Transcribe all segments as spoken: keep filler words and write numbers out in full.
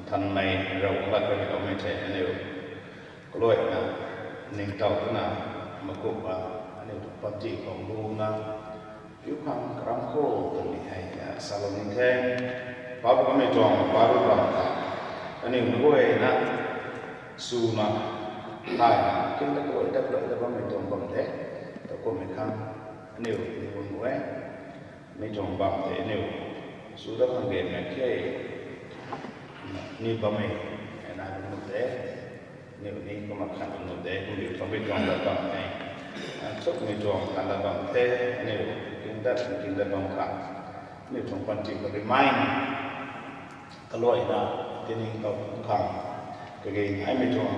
Thanmei Ravguangc lat kariloumei the aniu kaluaina ningtow twna makumna aniu tuang panty khou luna piu khang karam kho twmei hei salou ni the. Pau kamei tuang Bible bam ta aniu maguayna suna thayna kinda kaluai ta kaluai ta bammei tuang bam the. Takumhmei khang aniu ni bam e. Mi tuang bam tei aniu su dat khang ge mak khe ni bammei nai bam nu de. Aniu ni kumna khan bam nu de, kumbiu tuang bi tuang lat bam e. Chukmei tuang khan lat bam the, aniu king dat king dat bam khang aniu tuang panty khou remind kaluaina tiningtow khang kage naimei tuang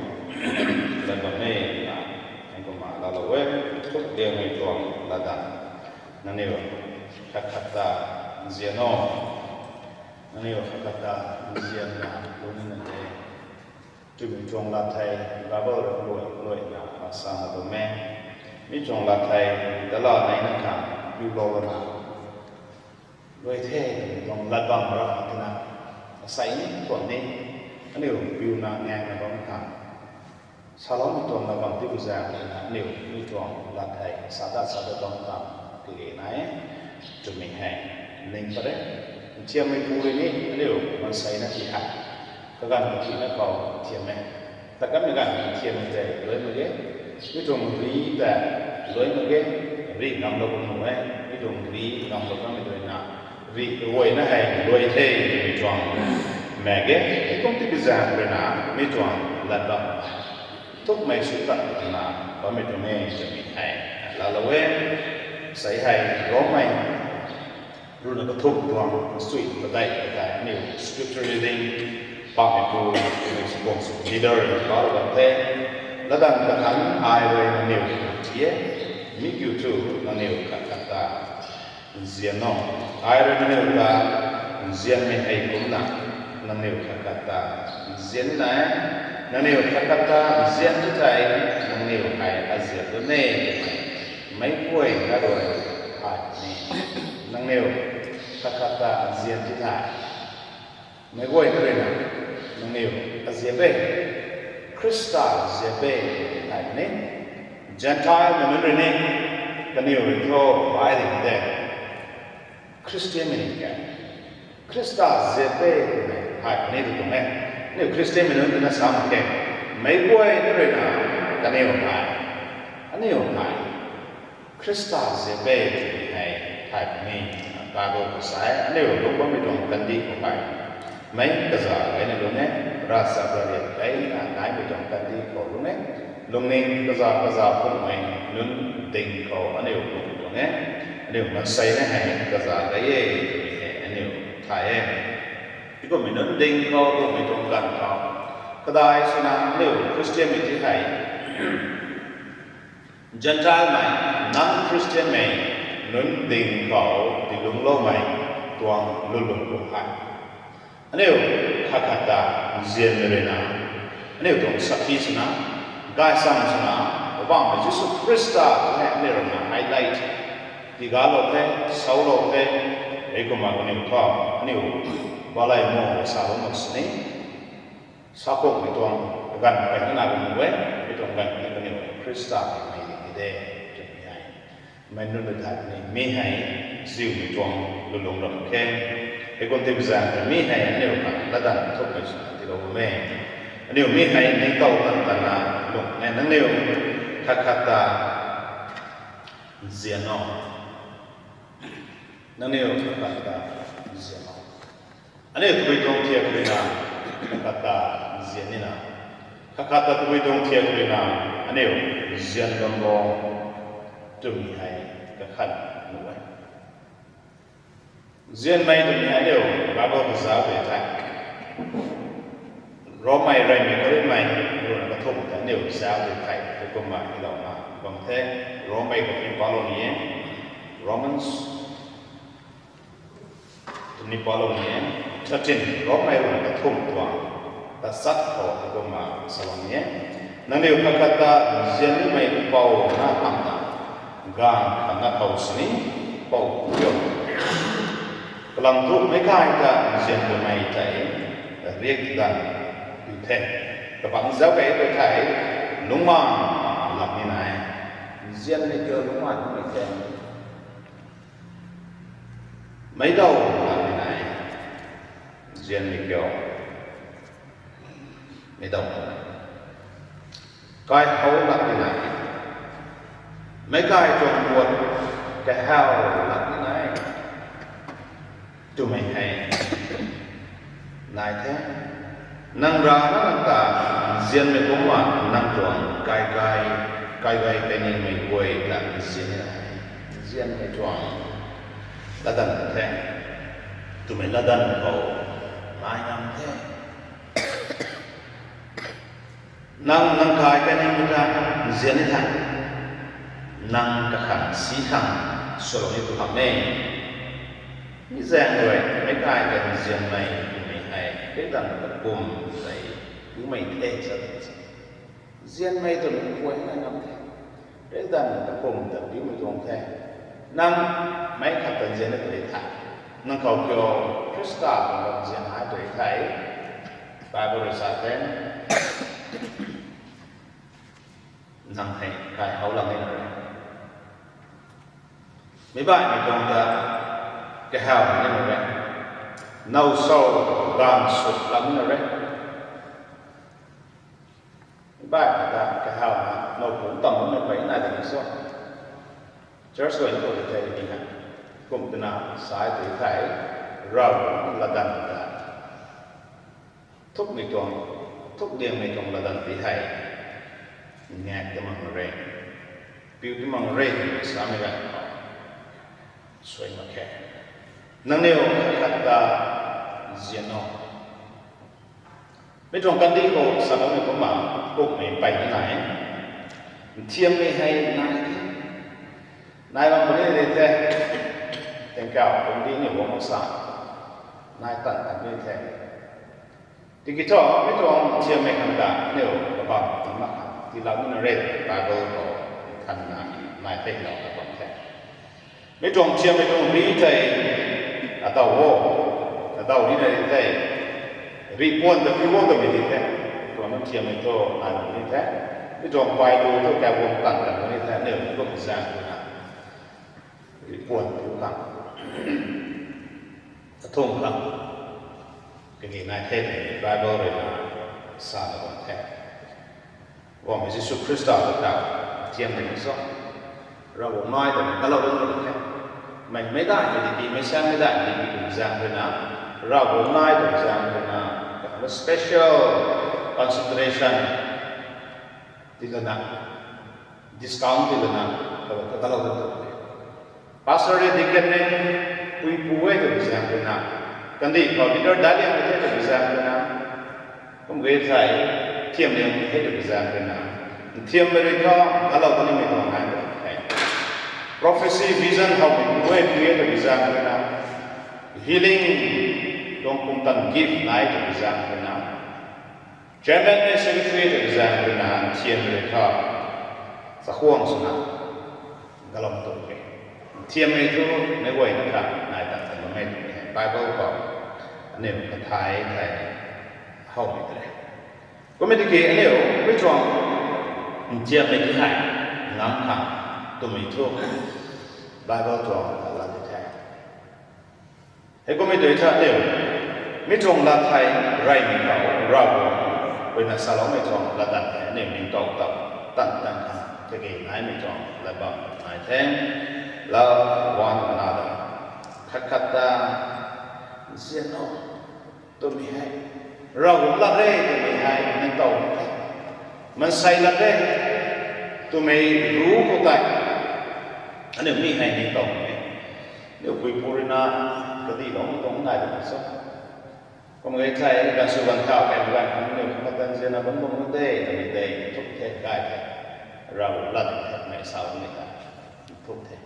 lat bam e na, kumna laalou e. Chuk diangmei tuang latdanv, nangniw khat khat ta nzian o. Nangniw khat khat ta nzianna lungc nina de twmei tuang lat thei Bible rui kaluai kaluaina sana bam e. Mi tuang lat thei dala neina khang piulou lana luai the twmei tuang lat bam ra khang tina asei ni tuan ni aniu piuna ngangna bam khang saloumei tuang lat bam tibu zaeng ruina aniu mi tuang lat thei sa dat sa dat bam khang kage nai e twmei hei ning pat e. Nthiammeipu rui ni aniu manseina ti hei kaganv kathina khou nthiam e. Takanmei ganv nthiam tei luai mak ge. Mi tuang ri ta luai mak ge. Ri ngamlou bam nu e. Mi tuang ri ngamlou kanmei ruina ri kaguayna hei luai the twmei tuang mak ge. Heikum tibi zaeng ruina mi tuang lat bam thukmei sw tat twna bammei tuang e twmei hei laalou e. Sei hei Rommei ruhna kathumh tuang sui padeih padeih aniu scripture reading pameipu, aniu sw bam sw leader pa rui bam the. Latdanv kathanc ai rui nangniw ti e, mi kiu thu nangniw khat khat ta nzian o. Ai rui nangniw ta nzianmei hei kumcna nangniw khat khat ta nzian nina e. Nangniw khat khat ta nzian ti thei nangniw hei aziap tu ne twmei meic guayna rui thay ni. Nangniw khat khat ta nzian ti thei meic guayna ruina nangniw aziap e, Khrista aziap e twmei thay ni. Gentile mei nunc rui ni kaniw rui thu ai ding de, Khristianmei ni ke, Khrista aziap e twmei thay ni tu tuang e. Aniu Khristianmei nunc twna sa mak khe. Meic guayna ruina kaniw hei, aniu hei Khrista aziap e twmei hei thay puni. Bible khou sa e, aniu lungc bammei tuang kandih khou hei meic kaza gayna lungc e, ravchap rarian gayna naimei tuang kandih khou lungc e. Lungning kaza kaza phungmei nunc ding khou aniu lungc tuang e. Aniu mansei na hei kaza gay e twmei hei aniu thay e. Heikumhmei nunc ding khou lungmei tuang ganv khou kadai swna aniu Khristianmei ti hei Gentilemei, non-Khristianmei nunc ding khou dilungcloumei tuang lulung kum hei aniu khat khat ta nzianmei ruina aniu tuang sakhi swna, gaychamv swna, Poubauhmei Jisu Khrista tei aniu ruina highlight tigalou the, saulou the. Heikumna kaniw thu aniu balei mo salou mak sini, sakhumhmei tuang kaganv peyna nai bam e, mi tuang ganv ni kaniw Khrista mei ding ni de twmei hei meic nunc rui thay ni. Mi hei ziumei tuang lulung ram khe. Heikum tibi zaeng rui mi hei aniu khang latdanv kathumhmei swna tiilou bam e. Aniu mi hei ningtow tan tanna lung e. Nangniw khat khat ta nzian o. Nangniw khat khat ta nzian o. Aniu tabui tuang thiak ruina khat khat ta nzian nina, khat khat ta tabui tuang thiak ruina aniu nzian bam bo twmei hei kakhan nuh e. Nzianmei twmei hei aniu Bible khou zauc tei thei, Rommei reymei Korinthmei ruhna kathumh ta aniu zauc tei thei, heikumna tiilouna bam the. Rommei khou ni palou ni e, Romans ni palou ni e, thirteen, Rommei ruhna kathumh tuang tachat khou heikumna salou ni e. Nangniw khat khat ta nzian nimei pou na hamhna gaanv khatna khou sini pou kiu. Kalam thu meic kai ta nzian twmei tei riak dan tu the. Kabang zauc kei tu thei, lungmang lak ni nai. Nzianmei kiu lungmang ni the. Meic daw lak ni nai. Nzianmei kiu. Meic daw. Kaihou lak ni nai. Meic kai tuang puat kahaw lak ni nai. Twmei hei nai the. Nang rana nang ta nzianmei kumna nang tuang kai kai, kai kai kainingmei guay ta nzian ni nai. Nzianmei tuang latdanv the. Twmei latdanv khou nai ngam the. Nang, nang kai kainingmei ta nzian ni the. Nang kakhang si khang swlou ni tu hamh e. Mi zaeng rui meic kai ta nzianmei twmei hei riakdanv kapwm tei piumei the sa. Nzianmei twmei guay nai ngam the. Riakdanv kapwm ta piumei tuang the. Nang meic khat ta nzian ni tu tha, nang khou kiu Khrista tuang nzian nai tu thei, Bible rui sa the, nang hei kaihou lak ni na re. Meic baihmei tuang ta kahaw ni na re. Now sw, gaanv sw lak ni na re. Meic baihmei ta kahawna now pumc tam bammei pey nai ding so. Church guay ni khou tei tei ni hei kum twna sa tu thei, Ravguangc latdanv ta thukmei tuang, thukliangmei tuang latdanv ti hei ngak ta mak re, piu ta mak re twna samei ganv khou suai mak khe. Nangniw khat ta nzian o. Mi tuang kandih khou saloumei kumna, kumhmei pey ni nai. Nthiammei hei nai the. Nai bam puni di the. Tingkauh kandih ni guang mak sa, nai tan tan ni the. Tiki thu mi tuang nthiammei khang ta aniu kabam tan mak khang tiilou ni na re, Bible khou thanna nai theilou kabam the. Mi tuang nthiammei tuang rih tei adaw o, adaw ni na rih tei, rih puan ta piu o twmei di the. Tuang nthiammei thu nai ni the. Mi tuang pailu thu kaguang tan tan ni the, aniu kum zaeng twna rih puan piu khang, athung khang kage nai the twmei Bible rui na sa na bam the. Guangmei Jisu Khrista ta ta thiam tei so, Ravguangc nai twmei kalou rui na the. Mei mei dai mei di, mei saengmei dai mei di kum zaeng rui na, Ravguangc nai twmei zaeng rui na, special consideration ti lana, discount ti lana, kalou kalou ta tu. Pastor rui, deacon rui, puipu e twmei zaeng rui na, kandih khou leader daic liang the twmei zaeng rui na, kum ge thei, thiam liang the twmei zaeng rui na, nthiammei rui thu kalou ta nimei tuang nai the. Prophecy, vision howmei pu e, pu e twmei zaeng rui na, healing tuang pumtan gift nai twmei zaeng rui na, chairman mei, secretary twmei zaeng rui na, nthiammei rui thu chakhwang swna kalou tu e. Nthiammei thu meic guay na kha nai tan tan bammei twmei hei Bible khou aniu kathai thei howmei tei. Kummei tiki aniu mi tuang nthiammei ti hei ngam khang twmei thu Bible tuang lat di the. Hei kummei tu tha aniu mi tuang lat thei reymei khou Ravguangc rui na saloumei tuang latdanv hei aniu ningtow ta tan tan khang kage naimei tuang lat bam nai the. Love one another. Khat khat ta nzian o twmei hei, Ravguangc lat re twmei hei ningtow the. Maansei lat re twmei ruc khou tei aniu mi hei ningtow e. Aniu puipu rui na kadihlou tuang nai de so, kum ge thei ganv sw ganv thau kei ganv khang aniu khang matan nzianna bam bam de twmei tei thuk the, gay the. Ravguangc lat the mei sa bammei ta thuk the.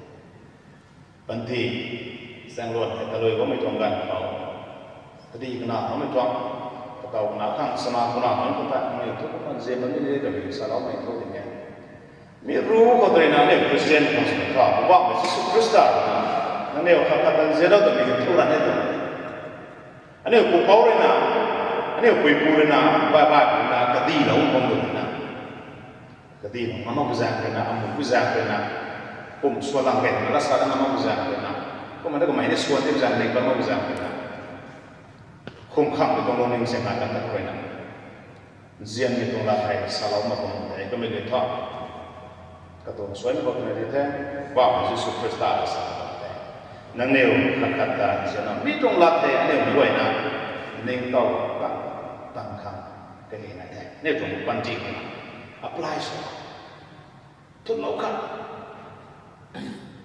Panty, chaengluan hei talui bammei tuang ganv khou, kadi kana bammei tuang, katow kana khang sana kana bammei tuang ta aniu thu kumna nzian bam ni de twmei saloumei thu ding e. Mi ruc khou tei na aniu Christian khang sw tha, Poubauhmei Jisu Khrista rui na, nangniw khat khat ta nzian o twmei thu ran e twmei, aniu pupouc rui na, Aniu puipu rui na, bai bai pu na, kadilou bam lu na, kadilou ngam mak zaeng rui na, amu pu zaeng rui na, pum swan lang kei na, lasa da ngam mak zaeng rui na, kumna da kamei ni swan ni zaeng ni bam mak zaeng rui na, khum khang tu tuang lungning se nai kan ta rui na, nzianmei tuang lat hei salou mak bam tei kamei lui tho. Katuang suaimei khou twna di the, Poubauhmei Jisu Khrista ta sa bam tei, nangniw khat khat ta nzian o. Mi tuang lat hei aniu mei guayna ningtow kan, tang khang kage nai the. Aniu tuang panty khou apply sw, thunlou kan,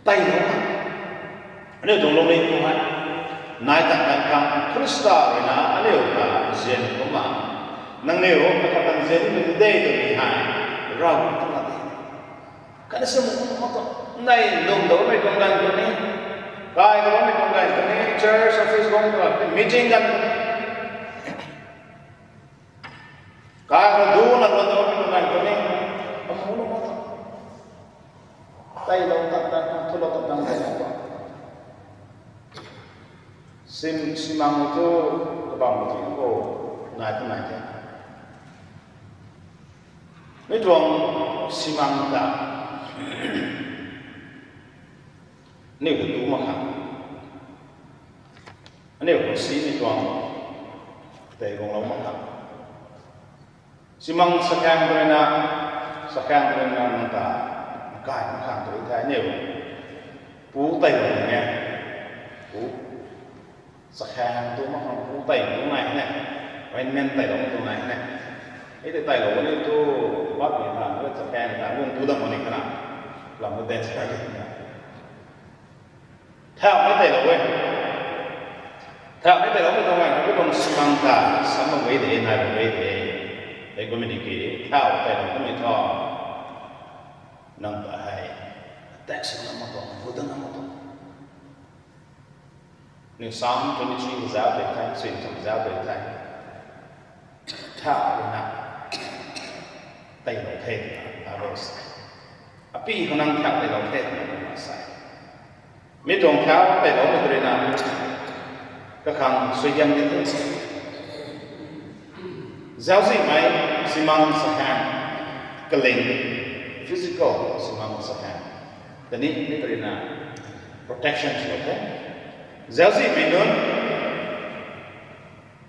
teilou kan, aniu tuang lungning khou hei nai tang kan khang Khrista rui na aniu ta nzian kumna, nangniw khat khat ta nzian ni de twmei hei Ravguangc tuang lat de. Khatni sw mak tu, nai lwmloumei tuang ganv khou ni, kai khou bammei tuang ganv khou ni, church office guang tu, meeting ganv khou ni, kai khou duna luan ta bammei tuang ganv khou ni, amu lou mak tu, teilou tan tan, thulou tan tan, teilou tan. Sim, simang thu, kabam thu khou nai tu nai the. Mi tuang simang ta aniu khou tu mak khang, aniu khou simei tuang tei guanglou mak khang, simang sakhaeng rui na, sakhaeng rui na nang ta kai mak khang tu the aniu. Pu teilou ni e, pu sakhaeng tu mak khang pu tei tu nai ne, appointment teilou tu nai ne. Ei tei teilou ni tu, bat ni tha, sakhaeng ta lung tu dam ni khana, lam tu den sa di na. Thau ni teilou e. Thau ni teilou mei tuang e, mi tuang simang ta sam mak ge de, nai mak ge de. Hei kum ni ki, thau teilou kummei thu, nang ta hei attack sw ngam mak tuang, bu dang ngam mak tuang. Ni Psalm twenty three zauc tei the, sing thum zauc tei the. Thau na teilou the, others. Api khou nang thau teilou the, na sa. Mi tuang thau teiloumei rui na, kakhang suaihiam ni the. Zauczihmei simang sakhaeng, kaling, physical simang sakhaeng, khatni mi rui na protection swlou the. Zauczihmei nunc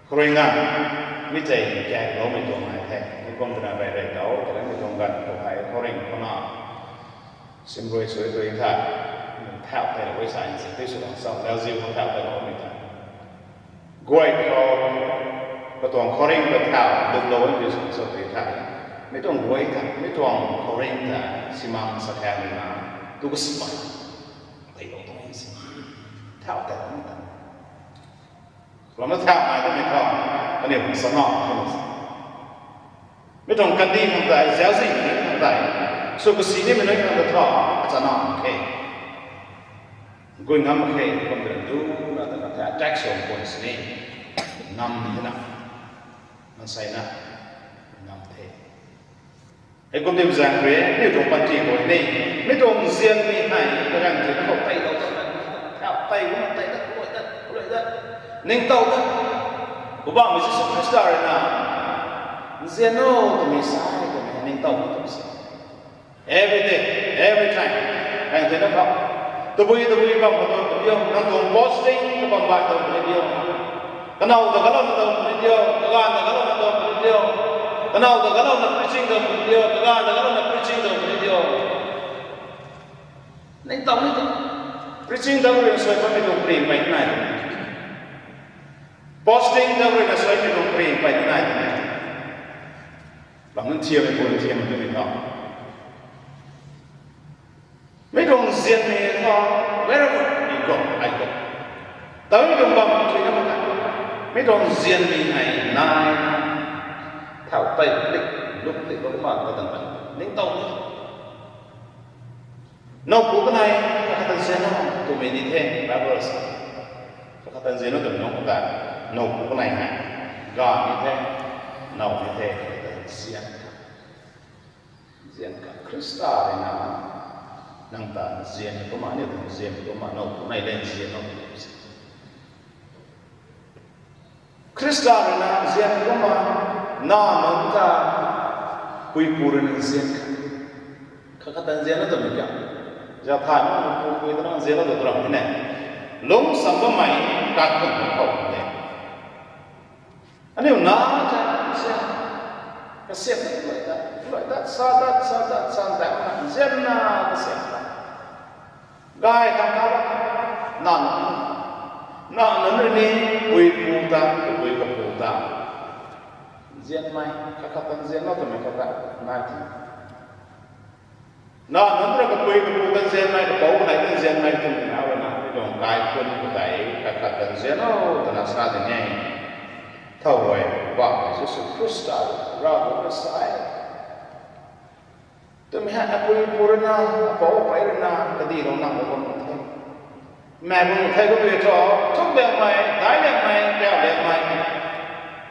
khou rui na, mi tei kakloumei tuang nai the. Mi kum twna rey rey tau, kalanmei tuang ganv khou hei khouringh khou na, simrui sui rui the, thau teilou e sa, nsi tei sw tuang sa, zauczih khou thau teiloumei ta. Guay khou, katuang khouringh ta thau, duplou e tei sw tuang sa tei the. Mi tuang guay ta, mi tuang khouringh ta, simang sakhaeng na, tu kasimei teilou tuang si. Thau teiloumei ta. Lam na thau nai twmei thu, kaniw khang sa na, mi tuang kandih khang tei, zauczihmei nunc khang tei, sw kasi nimei nunc khang ta thu, achana mak khe. Gui ngam mak khe, kum twna du na ta kan the, attack sw pun sini, ngam the na, maansei na, ngam the. Hei kum dim zaeng rui, mi tuang panty khou ni, mi tuang nzianmei hei, kaganv thei na khou teilou ta, thau tei, tei dat, luai dat, luai dat, ningtow dat. Poubauhmei Jisu Khrista rui na, nzian o twmei sa, twmei ningtow dat twmei sa. Every day, every time. Kaganv thei na khou, tabui tabui bam khou tuang video, nang tuang posting kabam bai tuang video. Kanow ta kalouna tuang video, kaganv ta kalouna tuang video. Kanow ta kalouna preaching tuang video, kaganv ta kalouna preaching tuang video. Ningtow ni tu. Preaching ta rui na suai patmei tuang pray pai nai. Posting ta rui na suai patmei tuang pray pai nai. Bam nunc thiammei, bun thiammei twmei tho. Mi tuang nzianmei tho, wherever you go, I go. Tawmei tuang bam thui na mak ta. Mi tuang nzianmei hei nai, thau tei, luk, luk tei, luk ma, ta tang tang. Ningtow ni. Nowpu kanei, kakhat ta nzian o, twmei ni the, Bible sa. Kakhat ta nzian o twmei nunc ta, nowpu kanei hei, ga ni the, now ni the, kakhat ta nzian. Nzian kan Khrista rui na, nang ta nzian kumna, aniu ta nzian kumna, nowpu kanei le nzian o, twmei se. Khrista rui na nzian kumna, na nunc ta puipu rui na nzian kha, khat khat ta nzian na twmei kiu. Zauc thay na puipui ta na nzian na tw ram ni ne. Lungcsam bammei kaikhun khou ne. Aniu na ta nzian, kasiam na loi ta, loi ta, sa ta, sa ta, sa ta, nzian na kasiam ta. Gay tang ta, na nunc, na nunc rui ni, puipu ta, kapui kapu ta nzianmei, khat khat ta nzian na twmei khat ta nai ti. Na nunc rui kapui kapu ta nzianmei, kapouc kanei ta nzianmei twmei na rui na, mi tuang kaikhun khou tei, khat khat ta nzian o, twna sa ding e. Thow rui, Poubauhmei Jisu Khrista, Ravguangc rui sa e. Twmei hei apui pu rui na, apouc apei rui na, kadih lou nang bam the. Mei bam the kum rui thu, thuk liangmei, daic liangmei, kau liangmei,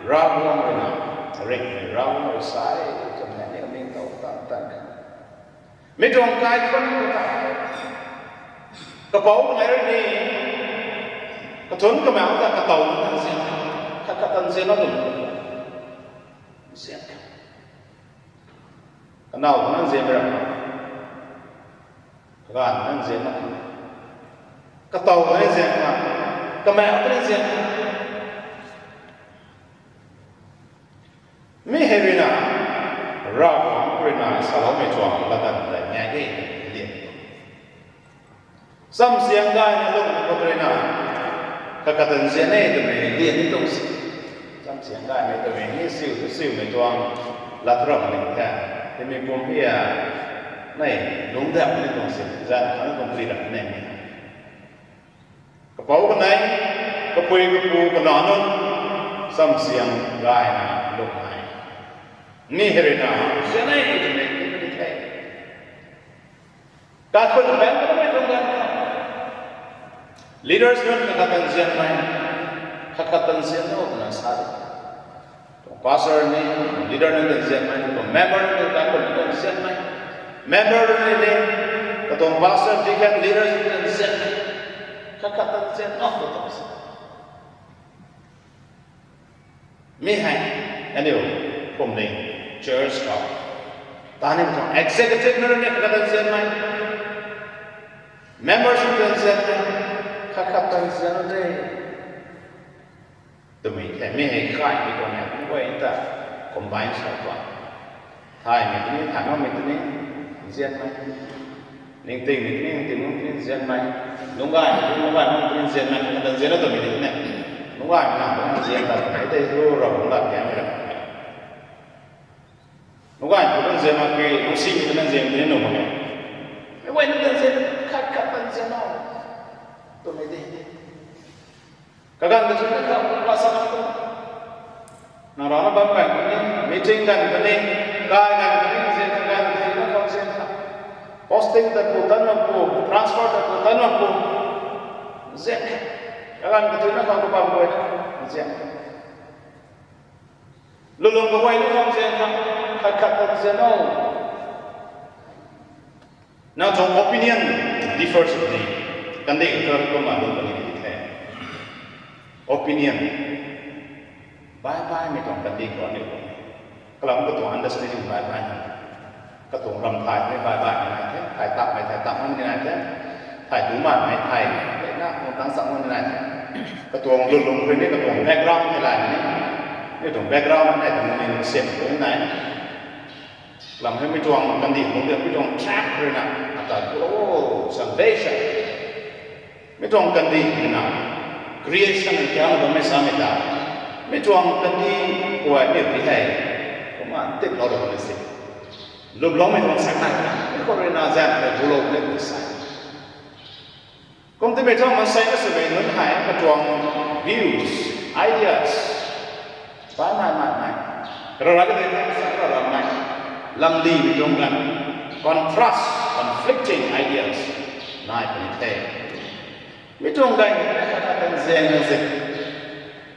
Ravguangc rui na, ringhmei Ravguangc rui sa e, twmei ni ning tow tan tan kha. Mi tuang kaikhun khou ta, kapouc kanei rui ni, kathunc kamei ta katow na nzian, khat khat ta nzian na twmei nzian kha. Kanow ta nzian ra, kaganv ta nzian na, katow ta nzian na, kamei ta nzian na. Mi hei rui na, Ravguangc rui na saloumei tuang latdanv tei nai e, lian. Samsiang gayna lungmei khou rui na, khat khat ta nzian e twmei lian ni tuang si. Samsiang gaymei twmei ni siu, siumei tuang lat ram ni the. Timi pum hia, nei, lungcdamh ni tuang si, zan khang tuang pui ram ni. Kapouc kanei, kapui kapu kanac nunc, samsiang gayna lungmei. Mi hei rui na, nzian e twmei ni the. Kaikhun bammei tuang ganv khou, leaders nunc khat khat ta nzianmei, khat khat ta nzian o twna sa de. Tuang pastor ni, leader nunc ta nzianmei, tuang member nunc kaikhun ta nzianmei, member nunc ni, katuang pastor, deacon, leaders nunc ta nzianmei, khat khat ta nzian o tw tuang si. Mi hei, aniu, phuamling, church khou, tanimei tuang executive nunc ni khat khat ta nzianmei, members nunc ta nzianmei, khat khat ta nzian o de. Twmei the, mi hei kaimei tuang e, guay ta combine sa tuang. Thaymei tini, thay makmei tini, nzianmei. Ningtingmei tini, ningting makmei tini nzianmei. Lungc gaymei tini, lungc gay makmei tini nzianmei, khat ta nzian na twmei tini. Lungc gaymei nang tuang nzian ta twmei tei thu Ravguangc lat kamei ra. Lungc gaymei ta nzian mak ki, lungcsimei ta nzian tini nuh mak e. Meic guayna ta nzian, khat khat ta nzian o twmei de. Kaganv kathuina khou, kasa khou, nang rana bam ganv khatni, meeting ganv khatni, kai ganv khatni, nzian kha, ganv kathuina khou nzian kha. Posting tat pu, tan mak pu, transfer tat pu, tan mak pu, nzian kha. Kaganv kathuina khou kabam guayna nzian kha. Lulung kaguayna khou nzian kha, khat khat ta nzian o. Nang tuang opinion differs ni, kandih khou kumna lung puni di the. Opinion, baih baihmei tuang kandih khou aniu, kalam katuang understanding baih baih na, katuang ram thay ni baih baihmei nai the, thay takmei thay takmei ni nai the, thay tu manmei thay, na tuang tang chakmei ni nai the, katuang lulung khou ni katuang background hei lay ni, ni tuang background nai tuang ni siam tu nai. Lam hei mi tuang kandih lungc de, mi tuang track rui na, ata, oh, salvation. Mi tuang kandih rui na, creation kiang bammei samei ta. Mi tuang kandih guay ni hei, kumna tiplou da bam si. Luploumei tuang sak nai na, mi khou rui na zan hei bulou ni sa. Kum timei tuang maansei na swmei nunc hei katuang views, ideas, baih nai nai nai. Rara katei thei sa rara nai. Lamdimei tuang ganv, contrast, conflicting ideas nai puni the. Mi tuang ganv khat khat ta nzian na si.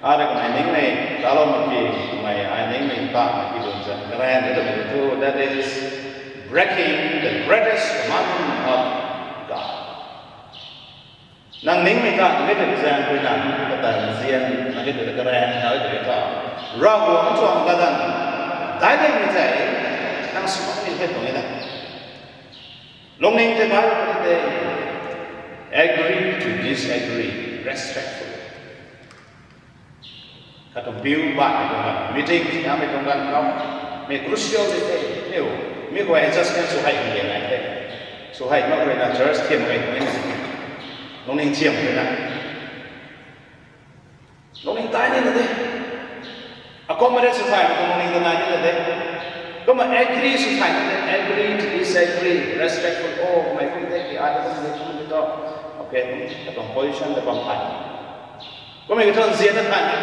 Ai rui kamei ningmei talou mak ki, kamei ai ningmei ta mak ki dun zan, karen ni twmei thu, that is breaking the greatest commandment of God. Nang ningmei ta nang e tei zaeng rui na, kata nzian nang e tei karaeng nang e tei ta, Ravguangc tuang latdanv daic daihmei tei nang sw makmei the tuang e na. Lungning tei bai tei, agree to disagree respectfully. Katuang biu baihmei tuang ganv, meeting tiamei tuang ganv khou, mi crucial di the, niu, mi khou adjustment sw hei nge nai the. Sw hei mak rui na church thiam mak ge tuang e. Lungning thiam rui na, lungning tai nina de. Accommodate sw thay mak tuang lungning ta nai nina de. Kumna agree sw thay nina de, agree to disagree respectful. Oh, mei kum de ki ai ta kum de kum de to, okay, katuang position ta bam thay. Kummei kathan nzian na thay mei,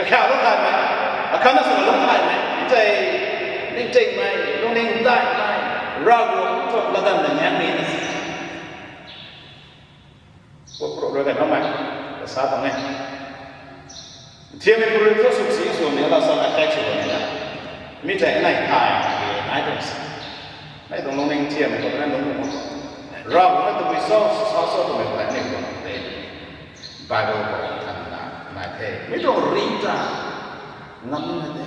kakha ta thay mei, akhatna swna lung thay mei tei, ningtingmei, lungning daihmei, Ravguangc tuang latdanv na niangmei na si. Kuro rui kan hamei, kasa tuang e. Thiammei puri thu suk si swmei la sa attack sw bam na. Mi tei nai thay, nai tuang si. Nai tuang lungning thiammei khou na lungning mak. Ravguangc na tabui cho, sa cho twmei khou ni tuang the. Bible khou than na nai the. Mi tuang ri ta ngam na the.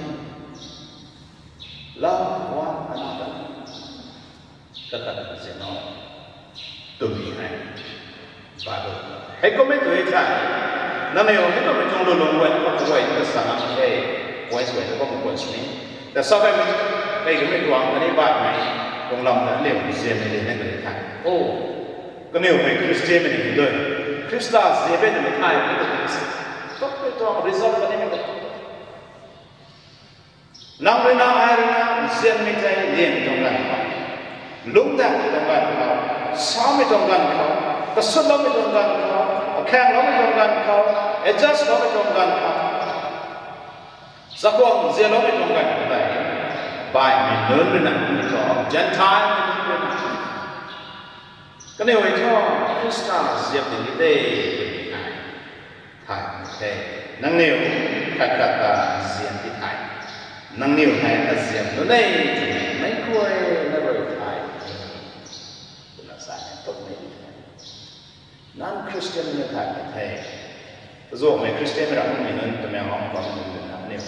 Love one another. Kakhat nzian o twmei hei Bible hei kummei tu e thei, nangniw hei kummei tuang lulung guay na khou guay na sa ngam the. Guay guay na khou guay sini ta sa kaimei, kei kummei tuang kani baihmei tuang lam ta aniw nzianmei di na kani thei, o, kaniw hei Khristianmei ni dui, Khrista ziammei twmei thay ni tu, tummei tuang result kanimei ta nang rui na ai rui na nzianmei tei liammei tuang ganv khou, lungdakmei tuang ganv khou, samei tuang ganv khou, kasutloumei tuang ganv khou, akhaengloumei tuang ganv khou, adjust loumei tuang ganv khou, chakhwang nzianloumei tuang ganv khou tei, baihmei nunc rui na, mi tuang Gentile nunc rui na, kaniw hei thu Khrista ziam ding ni de twmei hei thay ni the. Nangniw khat khat ta nzian ti thei, nangniw hei aziam nunc e twmei meic guay na rui thay ni, twna sa ni tummei di the. Non-Christian ni thay ni the. Kazuanmei Khristianmei ramhmei nunc twmei ngam bam nunc na aniw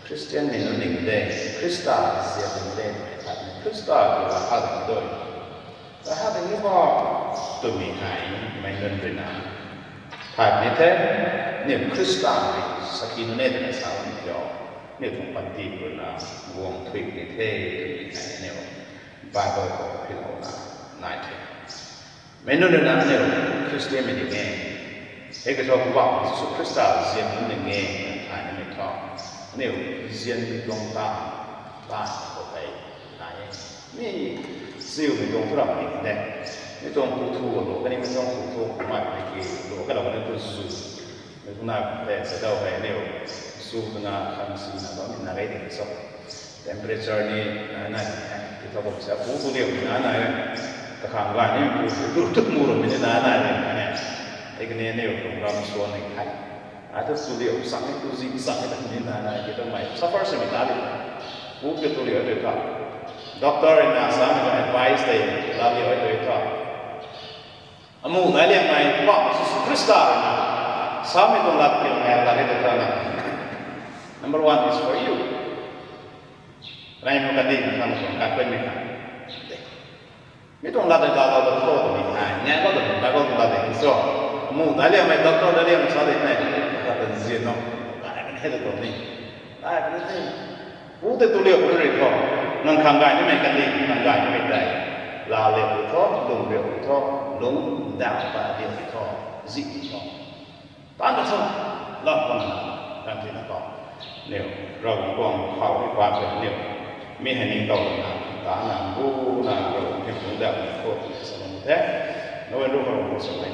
Khristianmei nunc ning de, Khrista ziam ding de twmei thay ni, Khrista kiu la ha ding dui, la ha ding ni bo twmei hei meic nunc rui na thay ni the. Aniw Khrista hei sakhi nunc e twna sa bam kiu, aniw tuang panty rui na guang thuy ni the twmei hei aniw Bible khou philou na nai the. Meic nunc rui na aniw Khristianmei ding e, hei kathu Poubauhmei Jisu Khrista ziam nunc ding e, thay nimei thu, aniw zian tuang ta, ta khou tei nai e. Mi ziumei tuang thu ram ni de. Mi tuang pu thu lu kanimei tuang pu thu kummei ki lu kalou kani tu zu, mei tuang na the sa dau hei aniw su twna khang si na bammei na rei ding so. Temperature ni nai nai, ti thu bam sa pu tu liu ni nai nai, kakhang gay ni pu tu tu mu ramei ni nai nai e. Hei kani aniw tuang ram suan ni the. Ai thu tu liu sang ni, tu zi sang ni, ni nai nai, ti twmei suffer swmei ta di. Pu kiu tu liu tei thu, doctor rui na samei tuang advice tei laa liu tei thu, amu nai liangmei Poubauhmei Jisu Khrista rui na samei tuang lat kiu nai lat ni tei thu na, number one is for you. Rei mu kandih na khang tuang kakhunmei khang, mi tuang lat tei laalou tho twmei hei nganlou twmei Bible tuang lat tei so, amu nai liangmei doctor nai liang sa de ne, kata nzian o, ai kan hei ta tuang ni, ai kan the. Pu tei tu liu pu rui thu, nang khang gay nimei kandih, khang gay nimei tei, laa liu thu, lung liu thu, lung dau ta liu thu, zi thu, tan ta thu, lam khang na, kan ti na khou, aniw Ravguangc tuang khou ni pat tei aniw, mi hei ningtow na, ta na, bu na, Ravguangc thei lungdau na khou tei sa bam the. Noway ru khou ru sa bam